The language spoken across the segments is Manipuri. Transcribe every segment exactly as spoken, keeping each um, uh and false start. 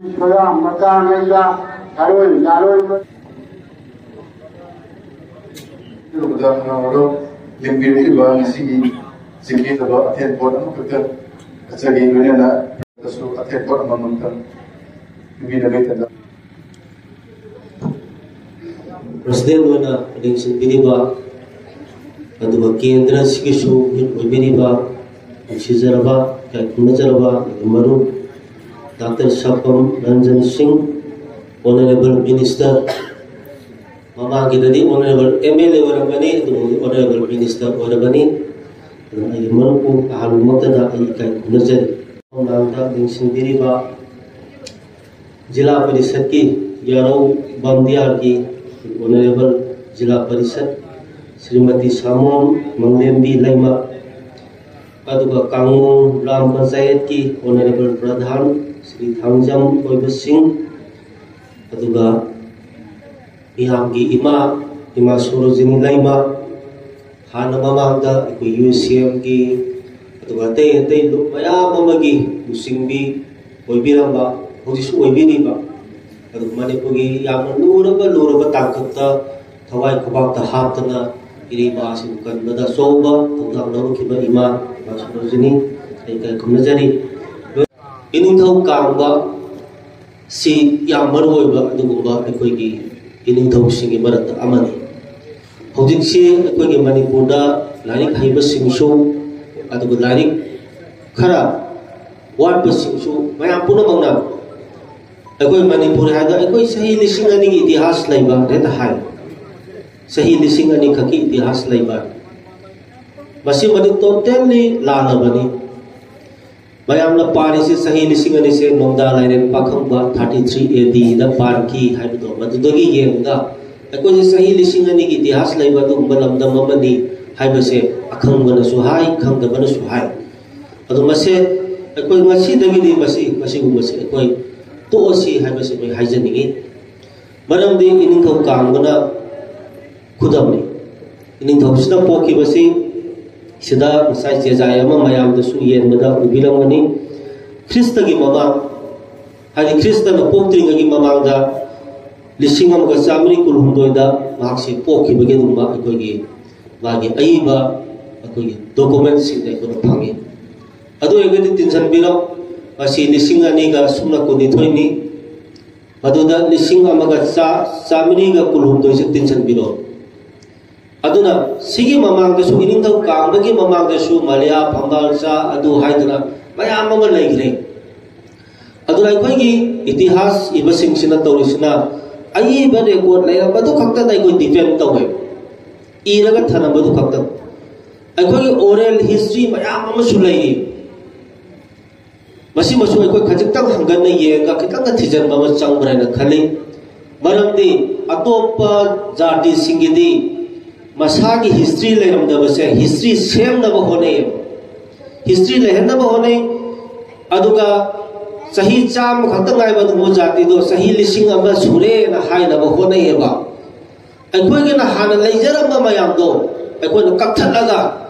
ꯃꯌꯥꯝ ꯃꯆꯥꯉꯩꯗ ꯁꯥꯔꯣꯏ ꯅꯥꯔꯣꯏꯕ ꯑꯗꯨꯒꯨꯝꯕꯗ ꯉꯝꯃꯔꯣꯏ꯫ ꯂꯤꯡꯕꯤꯔꯛꯂꯤꯕ ꯉꯁꯤꯒꯤ ꯆꯤꯡꯈꯤꯗꯕ ꯑꯊꯦꯟ ꯄꯣꯠ ꯑꯃꯈꯛꯇ ꯀꯠꯆꯒꯦ꯫ ꯂꯣꯏꯅꯅ ꯑꯊꯦꯟ ꯄꯣꯠ ꯑꯃꯃꯝꯇꯪ ꯄꯤꯕꯤꯅꯕꯒꯤ ꯇꯟꯖꯥ꯫ ꯄ꯭ꯔꯁꯤꯗꯦꯟ ꯑꯣꯏꯅ ꯂꯦꯡꯁꯤꯟꯕꯤꯔꯤꯕ, ꯑꯗꯨꯒ ꯀꯦꯟꯗ꯭ꯔ ꯑꯁꯤꯒꯤꯁꯨ ꯃꯤꯍꯨꯠ ꯑꯣꯏꯕꯤꯔꯤꯕ, ꯅꯨꯡꯁꯤꯖꯔꯕ, ꯏꯀꯥꯏ ꯈꯨꯝꯅꯖꯔꯕ ꯑꯩꯒꯤ ꯃꯔꯨꯞ doctor Sapam Ranjan Singh, honourable minister, ꯃꯃꯥꯡꯒꯤꯗꯗꯤ ꯑꯣꯅꯔꯦꯕꯜ ꯑꯦꯝ ꯑꯦꯜ ꯑꯦ ꯑꯣꯏꯔꯝꯕꯅꯤ, ꯑꯗꯨꯕꯨ ꯍꯧꯖꯤꯛ ꯑꯣꯅꯔꯦꯕꯜ ꯃꯤꯅꯤꯁꯇꯔ ꯑꯣꯏꯔꯕꯅꯤ꯫ ꯑꯗꯨꯅ ꯑꯩꯒꯤ ꯃꯔꯨꯞꯄꯨ ꯑꯍꯥꯟꯕꯃꯛꯇꯗ ꯑꯩ ꯏꯀꯥꯏ ꯈꯨꯝꯅꯖꯔꯤ꯫ ꯃꯃꯥꯡꯗ ꯂꯦꯡꯁꯤꯟꯕꯤꯔꯤꯕ ꯖꯤꯂꯥ ꯄꯔꯤꯁꯠꯀꯤ ꯌꯥꯔꯧ ꯕꯝꯗꯤꯌꯥꯔꯒꯤ ꯑꯣꯅꯔꯦꯕꯜ ꯖꯤꯂꯥ ꯄꯔꯤꯁꯠ ꯁ꯭ꯔꯤꯃꯇꯤ ꯁꯥꯃꯣꯝ ꯃꯪꯂꯦꯝꯕꯤ ꯂꯩꯃ, ꯑꯗꯨꯒ ꯀꯥꯡꯃꯣꯡ ꯒ꯭ꯔꯥꯝ ꯄꯟꯆꯥꯌꯠꯀꯤ ꯑꯣꯅꯔꯦꯕꯜ ꯄ꯭ꯔꯙꯥꯟ ꯁ꯭ꯔꯤ ꯊꯥꯡꯖꯝ ꯑꯣꯏꯕ ꯁꯤꯡ, ꯑꯗꯨꯒ ꯃꯤꯌꯥꯝꯒꯤ ꯏꯃꯥ, ꯏꯃꯥ ꯁꯣꯔꯣꯖꯤꯅꯤ ꯂꯩꯃ, ꯍꯥꯟꯅ ꯃꯃꯥꯡꯗ ꯑꯩꯈꯣꯏ ꯌꯨ ꯁꯤ ꯑꯦꯝꯒꯤ, ꯑꯗꯨꯒ ꯑꯇꯩ ꯑꯇꯩ ꯂꯨꯞ ꯃꯌꯥꯝ ꯑꯃꯒꯤ ꯂꯨꯆꯤꯡꯕꯤ ꯑꯣꯏꯕꯤꯔꯝꯕ, ꯍꯧꯖꯤꯛꯁꯨ ꯑꯣꯏꯕꯤꯔꯤꯕ, ꯑꯗꯨꯒ ꯃꯅꯤꯄꯨꯔꯒꯤ ꯌꯥꯝꯅ ꯂꯨꯔꯕ ꯂꯨꯔꯕ ꯇꯥꯡꯀꯛꯇ ꯊꯋꯥꯏ ꯈꯨꯕꯥꯛꯇ ꯍꯥꯞꯇꯅ ꯏꯔꯩꯕꯥꯛ ꯑꯁꯤꯕꯨ ꯀꯟꯕꯗ ꯑꯆꯧꯕ ꯊꯧꯗꯥꯡ ꯂꯧꯔꯛꯈꯤꯕ ꯏꯃꯥ, ꯏꯃꯥ ꯁꯣꯔꯣꯖꯤꯅꯤ, ꯑꯩ ꯏꯀꯥꯏ ꯈꯨꯝꯅꯖꯔꯤ꯫ ꯏꯅꯤꯡꯊꯧ ꯀꯥꯡꯕ ꯁꯤ ꯌꯥꯝ ꯃꯔꯨ ꯑꯣꯏꯕ ꯑꯗꯨꯒꯨꯝꯕ ꯑꯩꯈꯣꯏꯒꯤ ꯏꯅꯤꯡꯊꯧꯁꯤꯡꯒꯤ ꯃꯔꯛꯇ ꯑꯃꯅꯤ꯫ ꯍꯧꯖꯤꯛꯁꯤ ꯑꯩꯈꯣꯏꯒꯤ ꯃꯅꯤꯄꯨꯔꯗ ꯂꯥꯏꯔꯤꯛ ꯍꯩꯕꯁꯤꯡꯁꯨ, ꯑꯗꯨꯒ ꯂꯥꯏꯔꯤꯛ ꯈꯔ ꯋꯥꯠꯄꯁꯤꯡꯁꯨ, ꯃꯌꯥꯝ ꯄꯨꯝꯅꯃꯛꯅ ꯑꯩꯈꯣꯏ ꯃꯅꯤꯄꯨꯔ ꯍꯥꯏꯕꯗ ꯑꯩꯈꯣꯏ ꯆꯍꯤ ꯂꯤꯁꯤꯡ ꯑꯅꯤꯒꯤ ꯏꯇꯤꯍꯥꯁ ꯂꯩꯕ ꯍꯦꯛꯇ ꯍꯥꯏ꯫ ꯆꯍꯤ ꯂꯤꯁꯤꯡ ꯑꯅꯤ ꯈꯛꯀꯤ ꯏꯇꯤꯍꯥꯁ ꯂꯩꯕ, ꯃꯁꯤꯃꯗꯤ ꯇꯣꯇꯦꯜꯂꯤ ꯂꯥꯜꯂꯕꯅꯤ꯫ ꯃꯌꯥꯝꯅ ꯄꯥꯔꯤꯁꯤ ꯆꯍꯤ ꯂꯤꯁꯤꯡ ꯑꯅꯤꯁꯦ ꯅꯣꯡꯗꯥ ꯂꯥꯏꯔꯦꯟ ꯄꯥꯈꯪꯕ ꯊꯥꯔꯇꯤ ꯊ꯭ꯔꯤ ꯑꯦ ꯗꯤꯗ ꯄꯥꯟꯈꯤ ꯍꯥꯏꯕꯗꯣ, ꯃꯗꯨꯗꯒꯤ ꯌꯦꯡꯉꯒ ꯑꯩꯈꯣꯏꯁꯦ ꯆꯍꯤ ꯂꯤꯁꯤꯡ ꯑꯅꯤꯒꯤ ꯏꯇꯤꯍꯥꯁ ꯂꯩꯕ ꯑꯗꯨꯒꯨꯝꯕ ꯂꯝꯗꯝ ꯑꯃꯅꯤ ꯍꯥꯏꯕꯁꯦ ꯑꯈꯪꯕꯅꯁꯨ ꯍꯥꯏ, ꯈꯪꯗꯕꯅꯁꯨ ꯍꯥꯏ꯫ ꯑꯗꯣ ꯃꯁꯦ ꯑꯩꯈꯣꯏ ꯉꯁꯤꯗꯒꯤꯗꯤ ꯃꯁꯤ, ꯃꯁꯤꯒꯨꯝꯕꯁꯦ ꯑꯩꯈꯣꯏ ꯇꯣꯛꯑꯁꯤ ꯍꯥꯏꯕꯁꯤ ꯑꯩꯈꯣꯏ ꯍꯥꯏꯖꯅꯤꯡꯉꯤ꯫ ꯃꯔꯝꯗꯤ ꯏꯅꯤꯡꯊꯧ ꯀꯥꯡꯕꯅ ꯈꯨꯗꯝꯅꯤ꯫ ꯏꯅꯤꯡꯊꯧꯁꯤꯅ ꯄꯣꯛꯈꯤꯕꯁꯤ ꯁꯤꯗ ꯉꯁꯥꯏ ꯆꯦꯖꯥꯏ ꯑꯃ ꯃꯌꯥꯝꯗꯁꯨ ꯌꯦꯟꯕꯗ ꯎꯕꯤꯔꯝꯒꯅꯤ꯫ ꯈ꯭ꯔꯤꯁꯇꯒꯤ ꯃꯃꯥꯡ ꯍꯥꯏꯗꯤ ꯈ꯭ꯔꯤꯁꯇꯅ ꯄꯣꯛꯇ꯭ꯔꯤꯉꯩꯒꯤ ꯃꯃꯥꯡꯗ ꯂꯤꯁꯤꯡ ꯑꯃꯒ ꯆꯥꯃꯔꯤ ꯀꯨꯟꯍꯨꯝꯗꯣꯏꯗ ꯃꯍꯥꯛꯁꯤ ꯄꯣꯛꯈꯤꯕꯒꯤ ꯑꯗꯨꯒꯨꯝꯕ ꯑꯩꯈꯣꯏꯒꯤ ꯃꯥꯒꯤ ꯑꯏꯕ ꯑꯩꯈꯣꯏꯒꯤ ꯗꯣꯀꯨꯃꯦꯟꯁꯤꯡꯗ ꯑꯩꯈꯣꯏꯅ ꯐꯪꯉꯤ꯫ ꯑꯗꯨ ꯑꯣꯏꯔꯒꯗꯤ ꯇꯤꯟꯁꯤꯟꯕꯤꯔꯣ, ꯃꯁꯤ ꯂꯤꯁꯤꯡ ꯑꯅꯤꯒ ꯁꯨꯞꯅ ꯀꯨꯟꯅꯤꯊꯣꯏꯅꯤ꯫ ꯃꯗꯨꯗ ꯂꯤꯁꯤꯡ ꯑꯃꯒ ꯆꯥ-, ꯆꯥꯃꯔꯤꯒ ꯀꯨꯟꯍꯨꯝꯗꯣꯏꯁꯦ ꯇꯤꯟꯁꯤꯟꯕꯤꯔꯣ꯫ ꯑꯗꯨꯅ ꯁꯤꯒꯤ ꯃꯃꯥꯡꯗꯁꯨ, ꯏꯅꯤꯡꯊꯧ ꯀꯥꯡꯕꯒꯤ ꯃꯃꯥꯡꯗꯁꯨ ꯃꯂꯤꯌꯥ, ꯐꯝꯕꯥꯜꯆꯥ, ꯑꯗꯨ ꯍꯥꯏꯗꯅ ꯃꯌꯥꯝ ꯑꯃ ꯂꯩꯈ꯭ꯔꯦ꯫ ꯑꯗꯨꯅ ꯑꯩꯈꯣꯏꯒꯤ ꯏꯇꯤꯍꯥꯁ ꯏꯕꯁꯤꯡꯁꯤꯅ ꯇꯧꯔꯤꯁꯤꯅ ꯑꯏꯕ ꯔꯦꯀꯣꯔꯠ ꯂꯩꯔꯝꯕꯗꯨ ꯈꯛꯇꯗ ꯑꯩꯈꯣꯏ ꯗꯤꯄꯦꯟ ꯇꯧꯋꯦ, ꯏꯔꯒ ꯊꯅꯝꯕꯗꯨ ꯈꯛꯇ꯫ ꯑꯩꯈꯣꯏꯒꯤ ꯑꯣꯔꯦꯜ ꯍꯤꯁꯇ꯭ꯔꯤ ꯃꯌꯥꯝ ꯑꯃꯁꯨ ꯂꯩꯔꯤ꯫ ꯃꯁꯤꯃꯁꯨ ꯑꯩꯈꯣꯏ ꯈꯖꯤꯛꯇꯪ ꯍꯪꯒꯠꯅ ꯌꯦꯡꯉꯒ ꯈꯤꯇꯪꯒ ꯊꯤꯖꯤꯟꯕ ꯑꯃ ꯆꯪꯕ꯭ꯔꯥ ꯍꯥꯏꯅ ꯈꯜꯂꯤ꯫ ꯃꯔꯝꯗꯤ ꯑꯇꯣꯞꯄ ꯖꯥꯇꯤꯁꯤꯡꯒꯤꯗꯤ ꯃꯁꯥꯒꯤ ꯍꯤꯁꯇ꯭ꯔꯤ ꯂꯩꯔꯝꯗꯕꯁꯦ ꯍꯤꯁꯇ꯭ꯔꯤ ꯁꯦꯝꯅꯕ ꯍꯣꯠꯅꯩꯌꯦꯕ, ꯍꯤꯁꯇ꯭ꯔꯤ ꯂꯩꯍꯟꯅꯕ ꯍꯣꯠꯅꯩ꯫ ꯑꯗꯨꯒ ꯆꯍꯤ ꯆꯥꯝꯃ ꯈꯛꯇ ꯉꯥꯏꯕ ꯑꯗꯨꯒꯨꯝꯕ ꯖꯥꯇꯤꯗꯣ ꯆꯍꯤ ꯂꯤꯁꯤꯡ ꯑꯃ ꯁꯨꯔꯦꯅ ꯍꯥꯏꯅꯕ ꯍꯣꯠꯅꯩꯌꯦꯕ꯫ ꯑꯩꯈꯣꯏꯒꯤꯅ ꯍꯥꯟꯅ ꯂꯩꯖꯔꯝꯕ ꯃꯌꯥꯝꯗꯣ ꯑꯩꯈꯣꯏꯅ ꯀꯛꯊꯠꯂꯒ,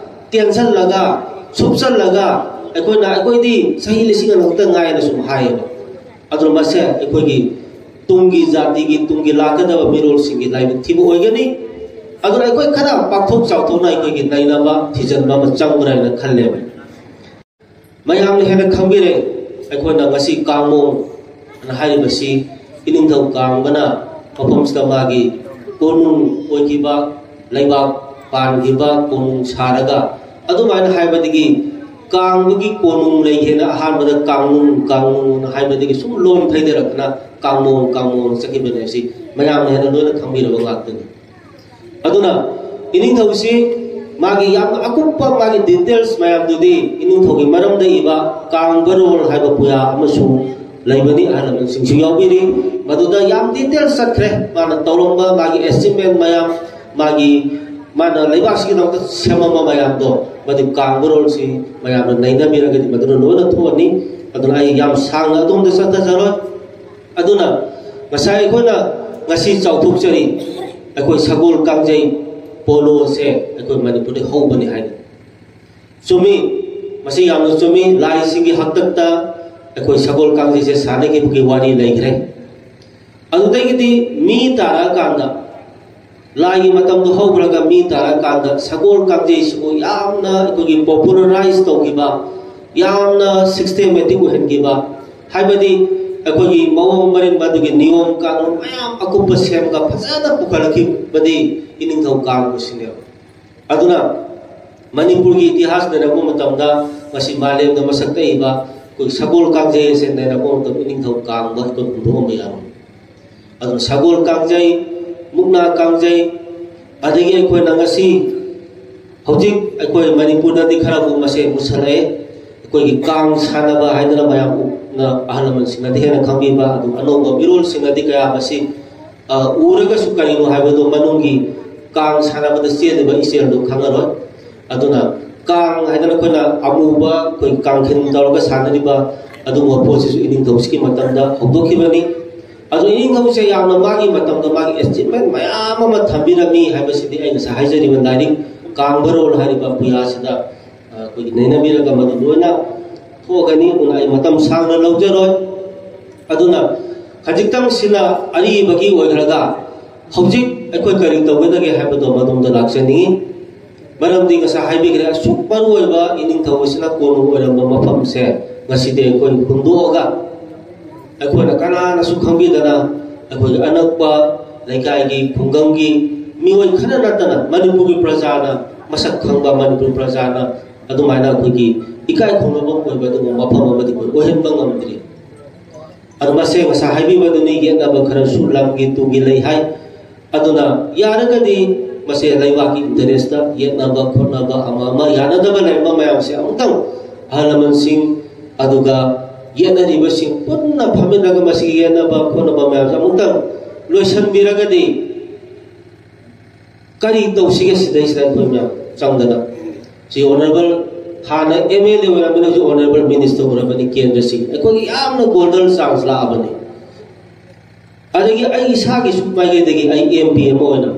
ꯇꯦꯟꯁꯤꯜꯂꯒ, ꯁꯨꯞꯆꯜꯂꯒ ꯑꯩꯈꯣꯏꯅ, "ꯑꯩꯈꯣꯏꯗꯤ ꯆꯍꯤ ꯂꯤꯁꯤꯡ ꯑꯃꯈꯛꯇ ꯉꯥꯏꯅ" ꯁꯨꯝ ꯍꯥꯏꯌꯦꯕ꯫ ꯑꯗꯨꯅ ꯃꯁꯦ ꯑꯩꯈꯣꯏꯒꯤ ꯇꯨꯡꯒꯤ ꯖꯥꯇꯤꯒꯤ, ꯇꯨꯡꯒꯤ ꯂꯥꯛꯀꯗꯕ ꯃꯤꯔꯣꯜꯁꯤꯡꯒꯤ ꯂꯥꯏꯕꯛ ꯊꯤꯕ ꯑꯣꯏꯒꯅꯤ꯫ ꯑꯗꯨꯅ ꯑꯩꯈꯣꯏ ꯈꯔ ꯄꯥꯛꯊꯣꯛ ꯆꯥꯎꯊꯣꯛꯅ ꯑꯩꯈꯣꯏꯒꯤ ꯅꯩꯅꯕ, ꯊꯤꯖꯤꯟꯕ ꯑꯃ ꯆꯪꯕ꯭ꯔꯥ ꯍꯥꯏꯅ ꯈꯜꯂꯦꯕ꯫ ꯃꯌꯥꯝꯅ ꯍꯦꯟꯅ ꯈꯪꯕꯤꯔꯦ꯫ ꯑꯩꯈꯣꯏꯅ ꯉꯁꯤ ꯀꯥꯡꯃꯣꯡ ꯑꯅ ꯍꯥꯏꯔꯤꯕꯁꯤ ꯏꯅꯤꯡꯊꯧ ꯀꯥꯡꯕꯅ ꯃꯐꯝꯁꯤꯗ ꯃꯥꯒꯤ ꯀꯣꯅꯨꯡ ꯑꯣꯏꯈꯤꯕ, ꯂꯩꯕꯥꯛ ꯄꯥꯟꯈꯤꯕ ꯀꯣꯅꯨꯡ ꯁꯥꯔꯒ, ꯑꯗꯨꯃꯥꯏꯅ ꯍꯥꯏꯕꯗꯒꯤ ꯀꯥꯡꯕꯒꯤ ꯀꯣꯅꯨꯡ ꯂꯩꯒꯦꯅ ꯑꯍꯥꯟꯕꯗ ꯀꯥꯡꯅꯨꯡ, ꯀꯥꯡꯅꯨꯡ ꯍꯥꯏꯕꯗꯒꯤ ꯁꯨꯝ ꯂꯣꯟ ꯊꯩꯗꯔꯛꯇꯅ ꯀꯥꯡꯃꯣꯡ, ꯀꯥꯡꯃꯣꯡ ꯆꯠꯈꯤꯕꯅꯦ꯫ ꯁꯤ ꯃꯌꯥꯝꯅ ꯍꯦꯟꯅ ꯂꯣꯏꯅ ꯈꯪꯕꯤꯔꯕ ꯉꯥꯛꯇꯅꯤ꯫ ꯑꯗꯨꯅ ꯏꯅꯤꯡꯊꯧꯁꯤ ꯃꯥꯒꯤ ꯌꯥꯝꯅ ꯑꯀꯨꯞꯄ ꯃꯥꯒꯤ ꯗꯤꯇꯦꯜꯁ ꯃꯌꯥꯝꯗꯨꯗꯤ ꯏꯅꯤꯡꯊꯧꯒꯤ ꯃꯔꯝꯗ ꯏꯕ ꯀꯥꯡꯕꯔꯣꯜ ꯍꯥꯏꯕ ꯄꯨꯌꯥ ꯑꯃꯁꯨ ꯂꯩꯕꯅꯤ, ꯑꯍꯜ ꯂꯃꯟꯁꯤꯡꯁꯨ ꯌꯥꯎꯕꯤꯔꯤ꯫ ꯃꯗꯨꯗ ꯌꯥꯝ ꯗꯤꯇꯦꯜꯁ ꯆꯠꯈ꯭ꯔꯦ, ꯃꯥꯅ ꯇꯧꯔꯝꯕ ꯃꯥꯒꯤ ꯑꯦꯆꯤꯞꯃꯦꯟ ꯃꯌꯥꯝ, ꯃꯥꯒꯤ, ꯃꯥꯅ ꯂꯩꯕꯥꯛꯁꯤꯒꯤꯗꯃꯛꯇ ꯁꯦꯝꯃꯝꯕ ꯃꯌꯥꯝꯗꯣ, ꯃꯗꯨ ꯀꯥꯡꯕꯔꯣꯜꯁꯤ ꯃꯌꯥꯝꯅ ꯅꯩꯅꯕꯤꯔꯒꯗꯤ ꯃꯗꯨꯅ ꯂꯣꯏꯅ ꯊꯣꯛꯑꯅꯤ꯫ ꯑꯗꯨꯅ ꯑꯩ ꯌꯥꯝ ꯁꯥꯡꯅ ꯑꯗꯣꯝꯗ ꯆꯠꯊꯖꯔꯣꯏ꯫ ꯑꯗꯨꯅ ꯉꯁꯥꯏ ꯑꯩꯈꯣꯏꯅ ꯉꯁꯤ ꯆꯥꯎꯊꯣꯛꯆꯔꯤ, ꯑꯩꯈꯣꯏ ꯁꯒꯣꯜ ꯀꯥꯡꯖꯩ ꯄꯣꯂꯣꯁꯦ ꯑꯩꯈꯣꯏ ꯃꯅꯤꯄꯨꯔꯗ ꯍꯧꯕꯅꯤ ꯍꯥꯏꯅ꯫ ꯆꯨꯝꯃꯤ, ꯃꯁꯤ ꯌꯥꯝꯅ ꯆꯨꯝꯃꯤ꯫ ꯂꯥꯏꯁꯤꯡꯒꯤ ꯍꯥꯛꯇꯛꯇ ꯑꯩꯈꯣꯏ ꯁꯒꯣꯜ ꯀꯥꯡꯖꯩꯁꯦ ꯁꯥꯟꯅꯈꯤꯕꯒꯤ ꯋꯥꯔꯤ ꯂꯩꯈ꯭ꯔꯦ꯫ ꯑꯗꯨꯗꯒꯤꯗꯤ ꯃꯤ ꯇꯥꯔꯛꯑꯀꯥꯟꯗ, ꯂꯥꯏꯒꯤ ꯃꯇꯝꯗꯣ ꯍꯧꯈ꯭ꯔꯒ ꯃꯤ ꯇꯥꯔꯛꯑꯀꯥꯟꯗ ꯁꯒꯣꯜ ꯀꯥꯡꯖꯩꯁꯤꯕꯨ ꯌꯥꯝꯅ ꯑꯩꯈꯣꯏꯒꯤ ꯄꯣꯄꯨꯂꯔꯥꯏꯁ ꯇꯧꯈꯤꯕ, ꯌꯥꯝꯅ ꯁꯤꯁꯇꯦꯃꯦꯇꯤꯛ ꯑꯣꯏꯍꯟꯈꯤꯕ, ꯍꯥꯏꯕꯗꯤ ꯑꯩꯈꯣꯏꯒꯤ ꯃꯑꯣꯡ ꯃꯔꯤꯟ, ꯃꯗꯨꯒꯤ ꯅꯤꯌꯣꯝ ꯀꯥꯅꯣꯟ ꯃꯌꯥꯝ ꯑꯀꯨꯞꯄ ꯁꯦꯝꯒ ꯐꯖꯅ ꯄꯨꯈꯠꯂꯛꯈꯤꯕꯗꯤ ꯏꯅꯤꯡꯊꯧ ꯀꯥꯡꯕꯁꯤꯅꯦꯕ꯫ ꯑꯗꯨꯅ ꯃꯅꯤꯄꯨꯔꯒꯤ ꯏꯇꯤꯍꯥꯁ ꯅꯩꯅꯔꯛꯄ ꯃꯇꯝꯗ ꯃꯁꯤ ꯃꯥꯂꯦꯝꯗ ꯃꯁꯛ ꯇꯛꯏꯕ ꯑꯩꯈꯣꯏ ꯁꯒꯣꯜ ꯀꯥꯡꯖꯩ ꯑꯁꯦ ꯅꯩꯅꯔꯛꯄ ꯃꯇꯝꯗ ꯏꯅꯤꯡꯊꯧ ꯀꯥꯡꯕ ꯑꯩꯈꯣꯏ ꯍꯨꯟꯗꯣꯛꯑꯝꯕ ꯌꯥꯔꯣꯏ꯫ ꯑꯗꯨꯅ ꯁꯒꯣꯜ ꯀꯥꯡꯖꯩ, ꯃꯨꯛꯅꯥ ꯀꯥꯡꯖꯩ, ꯑꯗꯒꯤ ꯑꯩꯈꯣꯏꯅ ꯉꯁꯤ ꯍꯧꯖꯤꯛ ꯑꯩꯈꯣꯏ ꯃꯅꯤꯄꯨꯔꯗꯗꯤ ꯈꯔꯕꯨ ꯃꯁꯦ ꯃꯨꯁꯜꯂꯛꯑꯦ꯫ ꯑꯩꯈꯣꯏꯒꯤ ꯀꯥꯡ ꯁꯥꯟꯅꯕ ꯍꯥꯏꯗꯅ ꯃꯌꯥꯝꯅ, ꯑꯍꯜ ꯂꯃꯟꯁꯤꯡꯅꯗꯤ ꯍꯦꯟꯅ ꯈꯪꯕꯤꯕ, ꯑꯗꯨ ꯑꯅꯧꯕ ꯃꯤꯔꯣꯜꯁꯤꯡꯅꯗꯤ ꯀꯌꯥ ꯃꯁꯤ ꯑ, ꯎꯔꯒꯁꯨ ꯀꯔꯤꯅꯣ ꯍꯥꯏꯕꯗꯨ ꯃꯅꯨꯡꯒꯤ ꯀꯥꯡ ꯁꯥꯟꯅꯕꯗ ꯆꯦꯜꯂꯤꯕ ꯏꯆꯦꯜꯗꯨ ꯈꯪꯉꯔꯣꯏ꯫ ꯑꯗꯨꯅ ꯀꯥꯡ ꯍꯥꯏꯗꯅ ꯑꯩꯈꯣꯏꯅ ꯑꯃꯨꯕ, ꯑꯩꯈꯣꯏ ꯀꯥꯡꯈꯟ ꯇꯧꯔꯒ ꯁꯥꯟꯅꯔꯤꯕ ꯑꯗꯨꯒꯨꯝꯕ ꯄꯣꯠꯁꯤꯁꯨ ꯏꯅꯤꯡꯊꯧꯁꯤꯒꯤ ꯃꯇꯝꯗ ꯍꯧꯗꯣꯛꯈꯤꯕꯅꯤ꯫ ꯑꯗꯨ ꯏꯅꯤꯡꯊꯧꯁꯦ ꯌꯥꯝꯅ ꯃꯥꯒꯤ ꯃꯇꯝꯗ ꯃꯥꯒꯤ ꯑꯦꯆꯤꯞꯃꯦꯟ ꯃꯌꯥꯝ ꯑꯃ ꯊꯝꯕꯤꯔꯝꯃꯤ ꯍꯥꯏꯕꯁꯤꯗꯤ ꯑꯩ ꯉꯁꯥꯏ ꯍꯥꯏꯖꯔꯤꯕ ꯂꯥꯏꯔꯤꯛ ꯀꯥꯡꯕꯔꯣꯜ ꯍꯥꯏꯔꯤꯕ ꯄꯨꯌꯥꯁꯤꯗ ꯑꯩꯈꯣꯏꯒꯤ ꯅꯩꯅꯕꯤꯔꯒ ꯃꯗꯨ ꯂꯣꯏꯅ ꯊꯣꯛꯑꯒꯅꯤ꯫ ꯑꯗꯨꯅ ꯑꯩ ꯃꯇꯝ ꯁꯥꯡꯅ ꯂꯧꯖꯔꯣꯏ꯫ ꯑꯗꯨꯅ ꯈꯖꯤꯛꯇꯪꯁꯤꯅ ꯑꯔꯤꯕꯒꯤ ꯑꯣꯏꯈ꯭ꯔꯒ ꯍꯧꯖꯤꯛ ꯑꯩꯈꯣꯏ ꯀꯔꯤ ꯇꯧꯒꯗꯒꯦ ꯍꯥꯏꯕꯗꯣ ꯃꯗꯣꯝꯗ ꯂꯥꯛꯆꯅꯤꯡꯉꯤ꯫ ꯃꯔꯝꯗꯤ ꯉꯁꯥꯏ ꯍꯥꯏꯕꯤꯈ꯭ꯔꯦ, ꯑꯁꯨꯛ ꯃꯔꯨ ꯑꯣꯏꯕ ꯏꯅꯤꯡꯊꯧ ꯑꯁꯤꯅ ꯀꯣꯅꯨꯡ ꯑꯣꯏꯔꯝꯕ ꯃꯐꯝꯁꯦ ꯉꯁꯤꯗꯤ ꯑꯩꯈꯣꯏ ꯍꯨꯟꯗꯣꯛꯑꯒ ꯑꯩꯈꯣꯏꯅ ꯀꯅꯥꯅꯁꯨ ꯈꯪꯕꯤꯗꯅ ꯑꯩꯈꯣꯏꯒꯤ ꯑꯅꯛꯄ ꯂꯩꯀꯥꯏꯒꯤ ꯈꯨꯡꯒꯪꯒꯤ ꯃꯤꯑꯣꯏ ꯈꯔ ꯅꯠꯇꯅ ꯃꯅꯤꯄꯨꯔꯒꯤ ꯄ꯭ꯔꯖꯥꯅ ꯃꯁꯛ ꯈꯪꯕ ꯃꯅꯤꯄꯨꯔ ꯄ꯭ꯔꯖꯥꯅ ꯑꯗꯨꯃꯥꯏꯅ ꯑꯩꯈꯣꯏꯒꯤ ꯏꯀꯥꯏ ꯈꯨꯝꯅꯐꯝ ꯑꯣꯏꯕ ꯑꯗꯨꯒꯨꯝꯕ ꯃꯐꯝ ꯑꯃꯗꯤ ꯑꯩꯈꯣꯏ ꯑꯣꯏꯍꯟꯕ ꯉꯝꯗ꯭ꯔꯤ꯫ ꯑꯗꯨ ꯃꯁꯦ ꯉꯁꯥꯏ ꯍꯥꯏꯕꯤꯕꯗꯨꯅꯤ, ꯌꯦꯠꯅꯕ ꯈꯔꯁꯨ ꯂꯝꯒꯤ ꯇꯨꯒꯤ ꯂꯩ ꯍꯥꯏ꯫ ꯑꯗꯨꯅ ꯌꯥꯔꯒꯗꯤ ꯃꯁꯦ ꯂꯩꯕꯥꯛꯀꯤ ꯏꯟꯇꯔꯦꯁꯇ ꯌꯦꯠꯅꯕ ꯈꯣꯠꯅꯕ ꯑꯃ ꯑꯃ ꯌꯥꯅꯗꯕ ꯂꯩꯔꯝꯕ ꯃꯌꯥꯝꯁꯦ ꯑꯃꯨꯛꯇꯪ ꯑꯍꯜ ꯂꯃꯟꯁꯤꯡ ꯑꯗꯨꯒ ꯌꯦꯠꯅꯔꯤꯕꯁꯤꯡ ꯄꯨꯟꯅ ꯐꯝꯃꯤꯟꯅꯔꯒ ꯃꯁꯤꯒꯤ ꯌꯦꯠꯅꯕ ꯈꯣꯠꯅꯕ ꯃꯌꯥꯝꯁꯦ ꯑꯃꯨꯛꯇꯪ ꯂꯣꯏꯁꯤꯟꯕꯤꯔꯒꯗꯤ ꯀꯔꯤ ꯇꯧꯁꯤꯒꯦ ꯁꯤꯗꯩꯁꯤꯗ ꯑꯩꯈꯣꯏ ꯃꯌꯥꯝ ꯆꯪꯗꯅ? ꯁꯤ ꯑꯣꯅꯔꯦꯕꯜ, ꯍꯥꯟꯅ ꯑꯦꯝ ꯑꯦꯜ ꯑꯦ ꯑꯣꯏꯔꯝꯕꯅꯤ, ꯍꯧꯖꯤꯛ ꯑꯣꯅꯔꯦꯕꯜ ꯃꯤꯅꯤꯁꯇꯔ ꯑꯣꯏꯔꯕꯅꯤ ꯀꯦꯟꯗ꯭ꯔꯁꯤꯒꯤ꯫ ꯑꯩꯈꯣꯏꯒꯤ ꯌꯥꯝꯅ ꯒꯣꯜꯗꯟ ꯆꯥꯟꯁ ꯂꯥꯛꯑꯕꯅꯤ꯫ ꯑꯗꯒꯤ ꯑꯩ ꯏꯁꯥꯒꯤꯁꯨ ꯃꯥꯏꯀꯩꯗꯒꯤ ꯑꯩ ꯑꯦꯝ ꯄꯤ ꯑꯃ ꯑꯣꯏꯅ,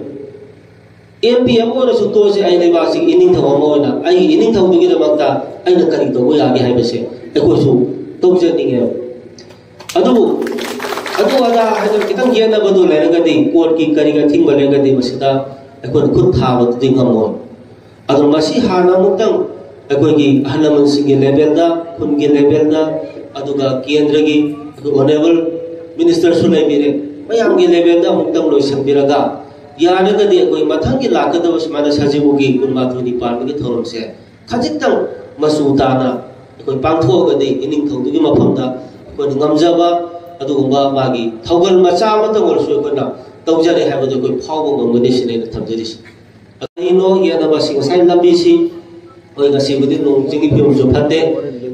ꯑꯦꯝ ꯄꯤ ꯑꯃ ꯑꯣꯏꯅꯁꯨ ꯇꯣꯛꯑꯁꯤ, ꯑꯩ ꯂꯩꯕꯥꯛꯁꯤꯒꯤ ꯏꯅꯤꯡꯊꯧ ꯑꯃ ꯑꯣꯏꯅ ꯑꯩꯒꯤ ꯏꯅꯤꯡꯊꯧꯗꯨꯒꯤꯗꯃꯛꯇ ꯑꯩꯅ ꯀꯔꯤ ꯇꯧꯕ ꯌꯥꯒꯦ ꯍꯥꯏꯕꯁꯦ ꯑꯩꯈꯣꯏꯁꯨ ꯇꯧꯖꯅꯤꯡꯉꯦꯕ꯫ ꯑꯗꯨꯕꯨ ꯑꯗꯨ ꯑꯗꯥ ꯍꯥꯏꯗꯅ ꯈꯤꯇꯪ ꯌꯦꯠꯅꯕꯗꯨ ꯂꯩꯔꯒꯗꯤ, ꯀꯣꯔꯠꯀꯤ ꯀꯔꯤꯒꯤ ꯑꯊꯤꯡꯕ ꯂꯩꯔꯒꯗꯤ, ꯃꯁꯤꯗ ꯑꯩꯈꯣꯏꯅ ꯈꯨꯠ ꯊꯥꯕꯗꯨꯗꯤ ꯉꯝꯃꯣꯏ꯫ ꯑꯗꯨꯅ ꯃꯁꯤ ꯍꯥꯟꯅ ꯑꯃꯨꯛꯇꯪ ꯑꯩꯈꯣꯏꯒꯤ ꯑꯍꯜ ꯂꯃꯟꯁꯤꯡꯒꯤ ꯂꯦꯚꯦꯜꯗ, ꯈꯨꯟꯒꯤ ꯂꯦꯚꯦꯜꯗ, ꯑꯗꯨꯒ ꯀꯦꯟꯗ꯭ꯔꯒꯤ ꯑꯩꯈꯣꯏ ꯑꯣꯅꯔꯦꯕꯜ ꯃꯤꯅꯤꯁꯇꯔꯁꯨ ꯂꯩꯕꯤꯔꯦ, ꯃꯌꯥꯝꯒꯤ ꯂꯦꯚꯦꯜꯗ ꯑꯃꯨꯛꯇꯪ ꯂꯣꯏꯁꯤꯟꯕꯤꯔꯒ, ꯌꯥꯔꯒꯗꯤ ꯑꯩꯈꯣꯏ ꯃꯊꯪꯒꯤ ꯂꯥꯛꯀꯗꯕ ꯁꯨꯃꯥꯏꯅ ꯁꯖꯤꯕꯨꯒꯤ ꯀꯨꯟꯃꯥꯊꯣꯏꯅꯤ ꯄꯥꯟꯕꯒꯤ ꯊꯧꯔꯝꯁꯦ ꯈꯖꯤꯛꯇꯪ ꯃꯆꯨ ꯇꯥꯅ ꯑꯩꯈꯣꯏ ꯄꯥꯡꯊꯣꯛꯑꯒꯗꯤ, ꯏꯅꯤꯡꯊꯧꯗꯨꯒꯤ ꯃꯐꯝꯗ ꯑꯩꯈꯣꯏꯅ ꯉꯝꯖꯕ ꯑꯗꯨꯒꯨꯝꯕ ꯃꯥꯒꯤ ꯊꯧꯒꯜ ꯃꯆꯥ ꯑꯃꯇꯪ ꯑꯣꯏꯔꯁꯨ ꯑꯩꯈꯣꯏꯅ ꯇꯧꯖꯔꯦ ꯍꯥꯏꯕꯗꯨ ꯑꯩꯈꯣꯏ ꯐꯥꯎꯕ ꯉꯝꯒꯅꯤ ꯁꯤꯅꯤ ꯑꯩꯅ ꯊꯝꯖꯔꯤꯁꯤ꯫ ꯀꯔꯤꯅꯣ ꯌꯦꯠꯅꯕꯁꯤ? ꯉꯁꯥꯏ ꯂꯝꯕꯤꯁꯤ ꯑꯩꯈꯣꯏ ꯉꯁꯤꯕꯨꯗꯤ ꯅꯣꯡ ꯆꯤꯡꯒꯤ ꯐꯤꯕꯝꯁꯨ ꯐꯠꯇꯦ꯫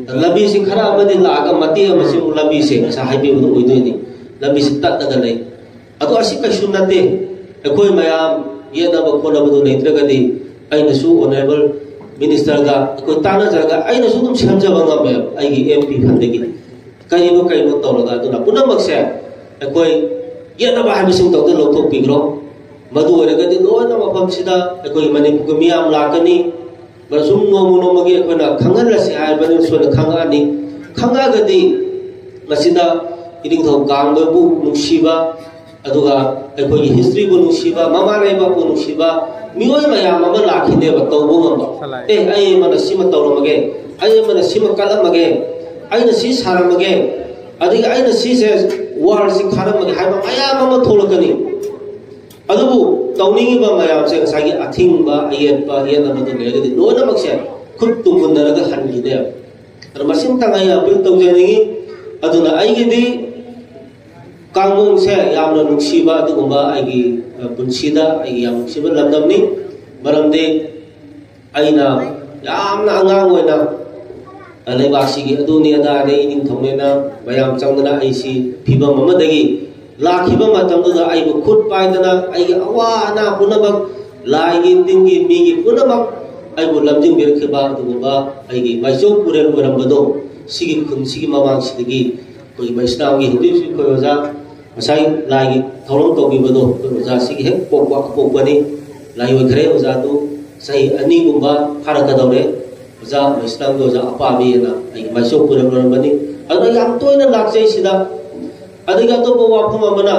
ꯂꯝꯕꯤꯁꯤ ꯈꯔ ꯑꯃꯗꯤ ꯂꯥꯛꯑꯒ ꯃꯇꯦꯛ ꯑꯃꯁꯤ ꯑꯃꯨꯛ ꯂꯝꯕꯤꯁꯦ ꯉꯁꯥꯏ ꯍꯥꯏꯕꯤꯕꯗꯣ ꯑꯣꯏꯗꯣꯏꯅꯤ, ꯂꯝꯕꯤꯁꯤ ꯇꯠꯂꯒ ꯂꯩ꯫ ꯑꯗꯣ ꯑꯁꯤ ꯀꯩꯁꯨ ꯅꯠꯇꯦ꯫ ꯑꯩꯈꯣꯏ ꯃꯌꯥꯝ ꯌꯦꯠꯅꯕ ꯈꯣꯠꯅꯕꯗꯨ ꯂꯩꯇ꯭ꯔꯒꯗꯤ, ꯑꯩꯅꯁꯨ ꯑꯣꯅꯔꯦꯕꯜ ꯃꯤꯅꯤꯁꯇꯔꯒ ꯑꯩꯈꯣꯏ ꯇꯥꯟꯅꯖꯔꯒ ꯑꯩꯅꯁꯨ ꯑꯗꯨꯝ ꯁꯦꯝꯖꯕ ꯉꯝꯃꯦꯕ ꯑꯩꯒꯤ ꯑꯦꯝ ꯄꯤ ꯐꯟꯗꯒꯤ꯫ ꯀꯔꯤꯅꯣ ꯀꯔꯤꯅꯣ ꯇꯧꯔꯒ, ꯑꯗꯨꯅ ꯄꯨꯝꯅꯃꯛꯁꯦ ꯑꯩꯈꯣꯏ ꯌꯦꯠꯅꯕ ꯍꯥꯏꯕꯁꯤꯡ ꯇꯧꯗ ꯂꯧꯊꯣꯛꯄꯤꯈ꯭ꯔꯣ꯫ ꯃꯗꯨ ꯑꯣꯏꯔꯒꯗꯤ ꯂꯣꯏꯅ ꯃꯐꯝꯁꯤꯗ ꯑꯩꯈꯣꯏ ꯃꯅꯤꯄꯨꯔꯒꯤ ꯃꯤꯌꯥꯝ ꯂꯥꯛꯀꯅꯤ꯫ ꯃꯁꯨꯝ ꯅꯣꯡꯃ ꯅꯣꯡꯃꯒꯤ ꯑꯩꯈꯣꯏꯅ ꯈꯪꯍꯜꯂꯁꯤ ꯍꯥꯏꯕꯅꯤ, ꯁꯣꯏꯅ ꯈꯪꯉꯛꯑꯅꯤ꯫ ꯈꯪꯉꯛꯑꯒꯗꯤ ꯃꯁꯤꯗ ꯏꯅꯤꯡꯊꯧ ꯀꯥꯡꯕꯕꯨ ꯅꯨꯡꯁꯤꯕ, ꯑꯗꯨꯒ ꯑꯩꯈꯣꯏꯒꯤ ꯍꯤꯁꯇ꯭ꯔꯤꯕꯨ ꯅꯨꯡꯁꯤꯕ, ꯃꯃꯥ ꯂꯩꯕꯥꯛꯄꯨ ꯅꯨꯡꯁꯤꯕ ꯃꯤꯑꯣꯏ ꯃꯌꯥꯝ ꯑꯃ ꯂꯥꯛꯈꯤꯅꯦꯕ, ꯇꯧꯕ ꯉꯝꯕ꯫ ꯑꯦ, ꯑꯩ ꯑꯃꯅ ꯁꯤꯃ ꯇꯧꯔꯝꯃꯒꯦ, ꯑꯩ ꯑꯃꯅ ꯁꯤꯃ ꯀꯠꯂꯝꯃꯒꯦ, ꯑꯩꯅ ꯁꯤ ꯁꯥꯔꯝꯃꯒꯦ, ꯑꯗꯒꯤ ꯑꯩꯅ ꯁꯤꯁꯦ ꯋꯥꯜꯁꯤ ꯈꯥꯔꯝꯃꯒꯦ ꯍꯥꯏꯕ ꯃꯌꯥꯝ ꯑꯃ ꯊꯣꯛꯂꯛꯀꯅꯤ꯫ ꯑꯗꯨꯕꯨ ꯇꯧꯅꯤꯡꯉꯤꯕ ꯃꯌꯥꯝꯁꯦ ꯉꯁꯥꯏꯒꯤ ꯑꯊꯤꯡꯕ, ꯑꯌꯦꯠꯄ, ꯌꯦꯠꯅꯕꯗꯨ ꯂꯩꯔꯒꯗꯤ ꯂꯣꯏꯅꯃꯛꯁꯦ ꯈꯨꯠ ꯇꯨꯝꯃꯨꯟꯅꯔꯒ ꯍꯟꯈꯤꯅꯦꯕ꯫ ꯑꯗꯣ ꯃꯁꯤꯃꯇꯪ ꯑꯩ ꯑꯄꯤꯜ ꯇꯧꯖꯅꯤꯡꯉꯤ꯫ ꯑꯗꯨꯅ ꯑꯩꯒꯤꯗꯤ ꯀꯥꯡꯕꯣꯡꯁꯦ ꯌꯥꯝꯅ ꯅꯨꯡꯁꯤꯕ ꯑꯗꯨꯒꯨꯝꯕ ꯑꯩꯒꯤ, ꯑ, ꯄꯨꯟꯁꯤꯗ ꯑꯩꯒꯤ ꯌꯥꯝ ꯅꯨꯡꯁꯤꯕ ꯂꯝꯗꯝꯅꯤ꯫ ꯃꯔꯝꯗꯤ ꯑꯩꯅ ꯌꯥꯝꯅ ꯑꯉꯥꯡ ꯑꯣꯏꯅ, ꯑ, ꯂꯩꯕꯥꯛꯁꯤꯒꯤ ꯑꯗꯨꯅꯤ ꯑꯗꯥꯅꯤ ꯏꯅꯤꯡꯊꯧꯅꯦꯅ ꯃꯌꯥꯝ ꯆꯪꯗꯅ ꯑꯩꯁꯤ ꯐꯤꯕꯝ ꯑꯃꯗꯒꯤ ꯂꯥꯛꯈꯤꯕ ꯃꯇꯝꯗꯨꯗ ꯑꯩꯕꯨ ꯈꯨꯠ ꯄꯥꯏꯗꯅ ꯑꯩꯒꯤ ꯑꯋꯥ ꯑꯅꯥ ꯄꯨꯝꯅꯃꯛ, ꯂꯥꯏꯒꯤ ꯇꯤꯟꯒꯤ ꯃꯤꯒꯤ ꯄꯨꯝꯅꯃꯛ ꯑꯩꯕꯨ ꯂꯝꯖꯤꯡꯕꯤꯔꯛꯈꯤꯕ ꯑꯗꯨꯒꯨꯝꯕ ꯑꯩꯒꯤ ꯃꯥꯏꯆꯧ ꯄꯨꯔꯦꯜ ꯑꯣꯏꯔꯝꯕꯗꯣ, ꯁꯤꯒꯤ ꯈꯨꯟꯁꯤꯒꯤ ꯃꯃꯥꯡꯁꯤꯗꯒꯤ ꯑꯩꯈꯣꯏ ꯃꯩꯁꯅꯥꯝꯒꯤ ꯍꯧꯖꯤꯛ ꯍꯧꯖꯤꯛ ꯑꯩꯈꯣꯏ ꯑꯣꯖꯥ ꯉꯁꯥꯏ ꯂꯥꯏꯒꯤ ꯊꯧꯔꯝ ꯇꯧꯕꯤꯕꯗꯣ ꯑꯩꯈꯣꯏ ꯑꯣꯖꯥꯁꯤꯒꯤ ꯍꯦꯛ ꯄꯣꯛꯄ ꯑꯄꯣꯛꯄꯅꯤ꯫ ꯂꯥꯏ ꯑꯣꯏꯈ꯭ꯔꯦ ꯑꯣꯖꯥꯗꯨ ꯆꯍꯤ ꯑꯅꯤꯒꯨꯝꯕ ꯐꯥꯔꯛꯀꯗꯧꯔꯦ꯫ ꯑꯣꯖꯥ ꯃꯩꯁꯅꯥꯝꯒꯤ ꯑꯣꯖꯥ ꯑꯄꯥꯕꯤ ꯍꯥꯏꯅ ꯑꯩꯒꯤ ꯃꯥꯏꯆꯧ ꯄꯨꯔꯦꯜ ꯑꯣꯏꯔꯝꯕꯅꯤ꯫ ꯑꯗꯨꯅ ꯌꯥꯝ ꯇꯣꯏꯅ ꯂꯥꯛꯆꯩ ꯁꯤꯗ꯫ ꯑꯗꯒꯤ ꯑꯇꯣꯞꯄ ꯋꯥꯐꯝ ꯑꯃꯅ,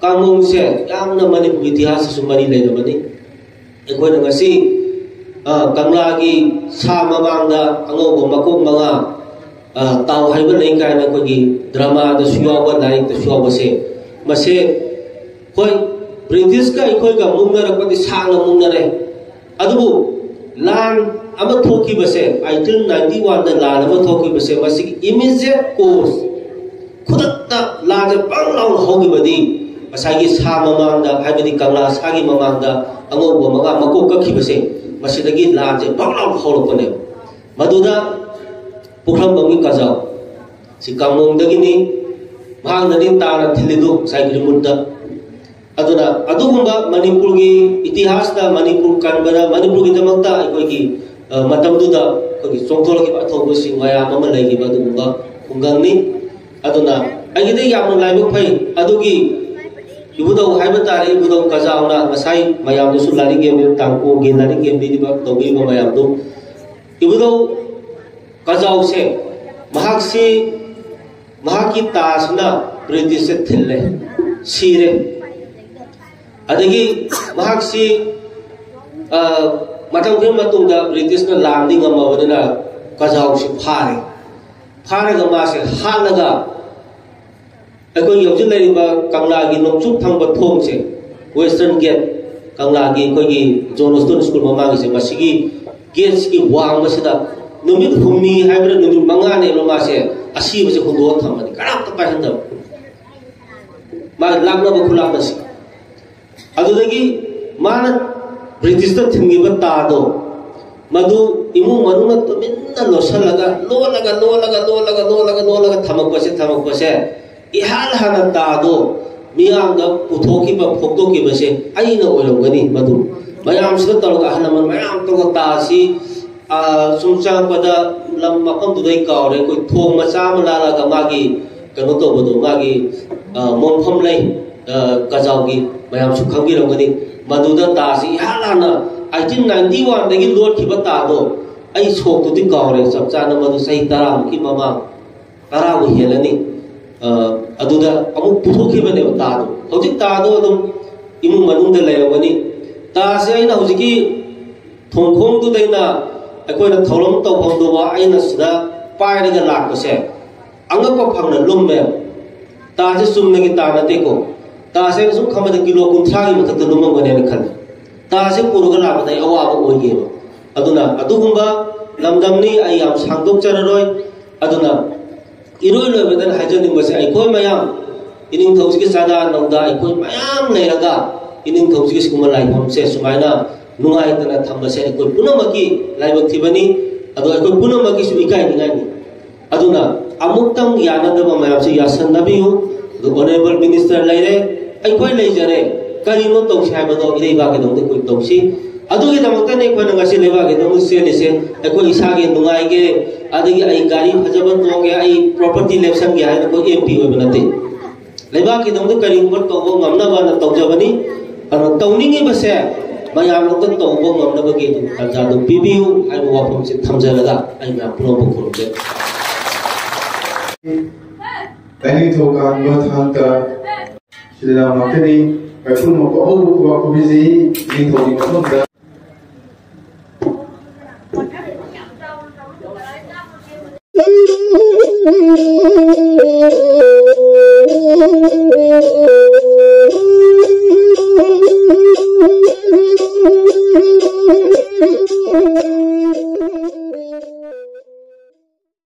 ꯀꯥꯡꯃꯣꯡꯁꯦ ꯌꯥꯝꯅ ꯃꯅꯤꯄꯨꯔꯒꯤ ꯏꯇꯤꯍꯥꯁꯇꯁꯨ ꯃꯔꯤ ꯂꯩꯅꯕꯅꯤ꯫ ꯑꯩꯈꯣꯏꯅ ꯉꯁꯤ ꯑ, ꯀꯪꯂꯥꯒꯤ ꯁꯥ ꯃꯃꯥꯡꯗ ꯑꯉꯧꯕ ꯃꯀꯣꯛ ꯃꯉꯥ ꯑ, ꯇꯥꯎ ꯍꯥꯏꯕ ꯂꯩ ꯀꯥꯏꯅ ꯑꯩꯈꯣꯏꯒꯤ ꯗ꯭ꯔꯃꯥꯗꯁꯨ ꯌꯥꯎꯕ, ꯂꯥꯏꯔꯤꯛꯇꯁꯨ ꯌꯥꯎꯕꯁꯦ, ꯃꯁꯦ ꯍꯣꯏ, ꯕ꯭ꯔꯤꯇꯤꯁꯀ ꯑꯩꯈꯣꯏꯒ ꯃꯨꯛꯅꯔꯛꯄꯗꯤ ꯁꯥꯡꯅ ꯃꯨꯛꯅꯔꯦ꯫ ꯑꯗꯨꯕꯨ ꯂꯥꯟ ꯑꯃ ꯊꯣꯛꯈꯤꯕꯁꯦ, ꯑꯩꯇꯤꯟ ꯅꯥꯏꯟꯇꯤ ꯋꯥꯟꯗ ꯂꯥꯟ ꯑꯃ ꯊꯣꯛꯈꯤꯕꯁꯦ, ꯃꯁꯤꯒꯤ ꯏꯃꯤꯗꯤꯌꯦꯠ ꯀꯣꯁ, ꯈꯨꯗꯛꯇ ꯂꯥꯟꯁꯦ ꯄꯪ ꯂꯥꯎꯅ ꯍꯧꯈꯤꯕꯗꯤ ꯉꯁꯥꯏꯒꯤ ꯁꯥ ꯃꯃꯥꯡꯗ, ꯍꯥꯏꯕꯗꯤ ꯀꯪꯂꯥ ꯁꯥꯒꯤ ꯃꯃꯥꯡꯗ ꯑꯉꯧꯕ ꯃꯉꯥ ꯃꯀꯣꯛ ꯀꯛꯈꯤꯕꯁꯦ, ꯃꯁꯤꯗꯒꯤ ꯂꯥꯟꯁꯦ ꯄꯪ ꯂꯥꯎꯅ ꯍꯧꯔꯛꯄꯅꯦꯕ꯫ ꯃꯗꯨꯗ ꯄꯨꯈ꯭ꯔꯝꯕꯝꯒꯤ ꯀꯖꯥꯎ ꯁꯤ ꯀꯥꯡꯃꯣꯡꯗꯒꯤꯅꯤ꯫ ꯃꯍꯥꯛꯅꯗꯤ ꯇꯥꯅ ꯊꯤꯜꯂꯤꯗꯨ ꯉꯁꯥꯏ ꯔꯤꯃꯨꯠꯇ꯫ ꯑꯗꯨꯅ ꯑꯗꯨꯒꯨꯝꯕ ꯃꯅꯤꯄꯨꯔꯒꯤ ꯏꯇꯤꯍꯥꯁꯇ, ꯃꯅꯤꯄꯨꯔ ꯀꯟꯕꯗ, ꯃꯅꯤꯄꯨꯔꯒꯤꯗꯃꯛꯇ ꯑꯩꯈꯣꯏꯒꯤ, ꯑ, ꯃꯇꯝꯗꯨꯗ ꯑꯩꯈꯣꯏꯒꯤ ꯆꯣꯡꯊꯣꯔꯛꯈꯤꯕ ꯑꯊꯧꯕꯁꯤꯡ ꯃꯌꯥꯝ ꯑꯃ ꯂꯩꯈꯤꯕ ꯑꯗꯨꯒꯨꯝꯕ ꯈꯨꯡꯒꯪꯅꯤ꯫ ꯑꯗꯨꯅ ꯑꯩꯒꯤꯗꯤ ꯌꯥꯝꯅ ꯂꯥꯏꯕꯛ ꯐꯩ꯫ ꯑꯗꯨꯒꯤ ꯏꯕꯨꯙꯧ ꯍꯥꯏꯕ ꯇꯥꯔꯦ, ꯏꯕꯨꯙꯧ ꯀꯖꯥꯎꯅ ꯉꯁꯥꯏ ꯃꯌꯥꯝꯗꯁꯨ ꯂꯥꯏꯔꯤꯛ ꯌꯦꯡꯕꯤꯕ, ꯇꯥꯡꯀꯣꯜꯒꯤ ꯂꯥꯏꯔꯤꯛ ꯌꯦꯡꯕꯤꯔꯤꯕ, ꯇꯧꯕꯤꯔꯤꯕ ꯃꯌꯥꯝꯗꯨ, ꯏꯕꯨꯙꯧ ꯀꯖꯥꯎꯁꯦ, ꯃꯍꯥꯛꯁꯤ, ꯃꯍꯥꯛꯀꯤ ꯇꯥꯁꯤꯅ ꯕ꯭ꯔꯤꯇꯤꯁꯇ ꯊꯤꯜꯂꯦ, ꯁꯤꯔꯦ꯫ ꯑꯗꯒꯤ ꯃꯍꯥꯛꯁꯤ, ꯑ, ꯃꯇꯝ ꯈꯔ ꯃꯇꯨꯡꯗ ꯕ꯭ꯔꯤꯇꯤꯁꯅ ꯂꯥꯟꯗꯤ ꯉꯝꯃꯕꯅꯤꯅ ꯀꯖꯥꯎꯁꯤ ꯐꯥꯔꯦ꯫ ꯐꯥꯔꯒ ꯃꯥꯁꯦ ꯍꯥꯠꯂꯒ ꯑꯩꯈꯣꯏꯒꯤ ꯍꯧꯖꯤꯛ ꯂꯩꯔꯤꯕ ꯀꯪꯂꯥꯒꯤ ꯅꯣꯡꯆꯨꯞ ꯊꯪꯕ ꯊꯣꯡꯁꯦ, ꯋꯦꯁꯇꯔꯟ ꯒꯦꯠ, ꯀꯪꯂꯥꯒꯤ ꯑꯩꯈꯣꯏꯒꯤ ꯖꯣꯟ ꯁ꯭ꯇꯣꯟ ꯁ꯭ꯀꯨꯜ ꯃꯃꯥꯡꯒꯤꯁꯦ, ꯃꯁꯤꯒꯤ ꯒꯦꯠꯁꯤꯒꯤ ꯋꯥꯡꯃꯁꯤꯗ ꯅꯨꯃꯤꯠ ꯍꯨꯝꯅꯤ ꯍꯥꯏꯕ꯭ꯔꯥ, ꯅꯨꯃꯤꯠ ꯃꯉꯥꯅꯦꯕ ꯃꯥꯁꯦ ꯑꯁꯤꯕꯁꯦ ꯍꯨꯟꯗꯣꯛꯑ ꯊꯝꯕꯅꯤ, ꯀꯅꯥꯝꯇ ꯄꯥꯏꯍꯟꯗꯕ꯫ ꯃꯥꯒꯤ ꯂꯥꯛꯅꯕ ꯈꯨꯂꯥꯛꯅꯁꯤ꯫ ꯑꯗꯨꯗꯒꯤ ꯃꯥꯅ ꯕ꯭ꯔꯤꯇꯤꯁꯇ ꯊꯤꯟꯈꯤꯕ ꯇꯥꯗꯣ, ꯃꯗꯨ ꯏꯃꯨꯡ ꯃꯅꯨꯡꯅ ꯇꯨꯃꯤꯟꯅ ꯂꯣꯠꯁꯤꯜꯂꯒ, ꯂꯣꯜꯂꯒ, ꯂꯣꯜꯂꯒ, ꯂꯣꯜꯂꯒ, ꯂꯣꯜꯂꯒ, ꯂꯣꯜꯂꯒ ꯊꯝꯃꯛꯄꯁꯦ, ꯊꯝꯃꯛꯄꯁꯦ, ꯏꯍꯥꯟ ꯍꯥꯟꯅ ꯇꯥꯗꯣ ꯃꯤꯌꯥꯝꯗ ꯄꯨꯊꯣꯛꯈꯤꯕ, ꯐꯣꯡꯗꯣꯛꯈꯤꯕꯁꯦ ꯑꯩꯅ ꯑꯣꯏꯔꯝꯒꯅꯤ꯫ ꯃꯗꯨ ꯃꯌꯥꯝꯁꯤꯗ ꯇꯧꯔꯒ, ꯑꯍꯜ ꯂꯃꯟ ꯃꯌꯥꯝ ꯇꯧꯔꯒ ꯇꯥꯁꯤ, ꯑ, ꯁꯨꯝ ꯆꯪꯉꯛꯄꯗ ꯂꯝ ꯃꯐꯝꯗꯨꯗ ꯑꯩ ꯀꯥꯎꯔꯦ, ꯑꯩꯈꯣꯏ ꯊꯣꯡ ꯃꯆꯥ ꯑꯃ ꯂꯥꯜꯂꯒ ꯃꯥꯒꯤ ꯀꯩꯅꯣ ꯇꯧꯕꯗꯣ, ꯃꯥꯒꯤ, ꯑ, ꯃꯣꯡꯐꯝ ꯂꯩ, ꯑ, ꯀꯖꯥꯎꯒꯤ, ꯃꯌꯥꯝꯁꯨ ꯈꯪꯕꯤꯔꯝꯒꯅꯤ꯫ ꯃꯗꯨꯗ ꯇꯥꯁꯤ ꯏꯍꯥꯟ ꯍꯥꯟꯅ ꯑꯩꯇꯤꯟ ꯅꯥꯏꯟꯇꯤ ꯋꯥꯟꯗꯒꯤ ꯂꯣꯠꯈꯤꯕ ꯇꯥꯗꯣ, ꯑꯩ ꯁꯣꯛꯇꯨꯗꯤ ꯀꯥꯎꯔꯦ ꯆꯞ ꯆꯥꯅ, ꯃꯗꯨ ꯆꯍꯤ ꯇꯔꯥꯃꯨꯛꯀꯤ ꯃꯃꯥꯡ꯫ ꯇꯔꯥꯕꯨ ꯍꯦꯜꯂꯅꯤ꯫ ꯑ, ꯑꯗꯨꯗ ꯑꯃꯨꯛ ꯄꯨꯊꯣꯛꯈꯤꯕꯅꯦꯕ ꯇꯥꯗꯣ꯫ ꯍꯧꯖꯤꯛ ꯇꯥꯗꯣ ꯑꯗꯨꯝ ꯏꯃꯨꯡ ꯃꯅꯨꯡꯗ ꯂꯩꯔꯝꯒꯅꯤ꯫ ꯇꯥꯁꯦ ꯑꯩꯅ ꯍꯧꯖꯤꯛꯀꯤ ꯊꯣꯡꯈꯣꯡꯗꯨꯗꯩꯅ ꯑꯩꯈꯣꯏꯅ ꯊꯧꯔꯝ ꯇꯧꯐꯝꯗꯨꯕ ꯑꯩꯅ ꯁꯤꯗ ꯄꯥꯏꯔꯒ ꯂꯥꯛꯄꯁꯦ ꯑꯉꯛꯄ ꯐꯪꯅ ꯂꯨꯝꯃꯦꯕ꯫ ꯇꯥꯁꯦ ꯆꯨꯝꯅꯒꯤ ꯇꯥ ꯅꯠꯇꯦꯀꯣ꯫ ꯇꯥꯁꯦ ꯑꯩꯅ ꯁꯨꯝ ꯈꯟꯕꯗ ꯀꯤꯂꯣ ꯀꯨꯟꯊ꯭ꯔꯥꯒꯤ ꯃꯊꯛꯇ ꯂꯨꯝꯃꯝꯒꯅꯦꯅ ꯈꯜꯂꯦ꯫ ꯇꯥꯁꯦ ꯄꯨꯔꯒ ꯂꯥꯛꯄꯗ ꯑꯩ ꯑꯋꯥꯕ ꯑꯣꯏꯒꯦꯕ꯫ ꯑꯗꯨꯅ ꯑꯗꯨꯒꯨꯝꯕ ꯂꯝꯗꯝꯅꯤ, ꯑꯩ ꯌꯥꯝ ꯁꯥꯡꯗꯣꯛꯆꯔꯔꯣꯏ꯫ ꯑꯗꯨꯅ ꯏꯔꯣꯏ ꯂꯣꯏꯕꯗ ꯍꯥꯏꯖꯅꯤꯡꯕꯁꯦ, ꯑꯩꯈꯣꯏ ꯃꯌꯥꯝ ꯏꯅꯤꯡꯊꯧꯁꯤꯒꯤ ꯆꯥꯗꯥ ꯅꯧꯗꯥ ꯑꯩꯈꯣꯏ ꯃꯌꯥꯝ ꯂꯩꯔꯒ ꯏꯅꯤꯡꯊꯧꯁꯤꯒꯤ ꯁꯤꯒꯨꯝꯕ ꯂꯥꯏꯐꯝꯁꯦ ꯁꯨꯃꯥꯏꯅ ꯅꯨꯡꯉꯥꯏꯇꯅ ꯊꯝꯕꯁꯦ ꯑꯩꯈꯣꯏ ꯄꯨꯝꯅꯃꯛꯀꯤ ꯂꯥꯏꯕꯛ ꯊꯤꯕꯅꯤ꯫ ꯑꯗꯣ ꯑꯩꯈꯣꯏ ꯄꯨꯝꯅꯃꯛꯀꯤꯁꯨ ꯏꯀꯥꯏꯅꯤꯡꯉꯥꯏꯅꯤ꯫ ꯑꯗꯨꯅ ꯑꯃꯨꯛꯇꯪ ꯌꯥꯅꯗꯕ ꯃꯌꯥꯝꯁꯤ ꯌꯥꯁꯟꯅꯕꯤꯌꯨ꯫ ꯑꯗꯨ ꯑꯣꯅꯔꯦꯕꯜ ꯃꯤꯅꯤꯁꯇꯔ ꯂꯩꯔꯦ, ꯑꯩꯈꯣꯏ ꯂꯩꯖꯔꯦ, ꯀꯔꯤꯅꯣ ꯇꯧꯁꯤ ꯍꯥꯏꯕꯗꯣ ꯏꯔꯩꯕꯥꯛꯀꯤꯗꯃꯛꯇ ꯑꯩꯈꯣꯏ ꯇꯧꯁꯤ꯫ ꯑꯗꯨꯒꯤꯗꯃꯛꯇꯅꯦ ꯑꯩꯈꯣꯏꯅ ꯉꯁꯤ ꯂꯩꯕꯥꯛꯀꯤꯗꯃꯛꯇ ꯆꯦꯜꯂꯤꯁꯦ꯫ ꯑꯩꯈꯣꯏ ꯏꯁꯥꯒꯤ ꯅꯨꯡꯉꯥꯏꯒꯦ, ꯑꯗꯒꯤ ꯑꯩ ꯒꯥꯔꯤ ꯐꯖꯕ ꯇꯣꯡꯒꯦ, ꯑꯩ ꯄ꯭ꯔꯣꯄꯔꯇꯤ ꯂꯦꯞꯁꯟꯒꯦ ꯍꯥꯏꯅ ꯑꯩꯈꯣꯏ ꯑꯦꯝ ꯄꯤ ꯑꯣꯏꯕ ꯅꯠꯇꯦ꯫ ꯂꯩꯕꯥꯛꯀꯤꯗꯃꯛꯇ ꯀꯔꯤꯒꯨꯝꯕ ꯇꯧꯕ ꯉꯝꯅꯕꯅ ꯇꯧꯖꯕꯅꯤ꯫ ꯑꯗꯣ ꯇꯧꯅꯤꯡꯉꯤꯕꯁꯦ ꯃꯌꯥꯝ ꯑꯝꯇ ꯇꯧꯕ ꯉꯝꯅꯕꯒꯤ ꯑꯗꯨꯝ ꯇꯥꯟꯖꯥꯗꯨ ꯄꯤꯕꯤꯌꯨ ꯍꯥꯏꯕ ꯋꯥꯐꯝꯁꯦ ꯊꯝꯖꯔꯒ ꯑꯩ ꯃꯌꯥꯝ ꯄꯨꯝꯅꯃꯛꯄꯨ ꯈꯨꯔꯨꯝꯖꯔꯤ꯫ ꯂꯥꯏꯅꯤꯡꯊꯧ ꯀꯥꯟꯕ ꯊꯥꯡꯇ ꯁꯤꯗ ꯉꯥꯛꯇꯅꯤ꯫ ꯃꯩꯐꯨ ꯃꯀꯣꯛ ꯑꯍꯧꯕ ꯈꯨꯕꯥꯛ ꯈꯨꯕꯤꯁꯤ ꯅꯤꯡꯊꯧꯒꯤ ꯃꯐꯝꯗ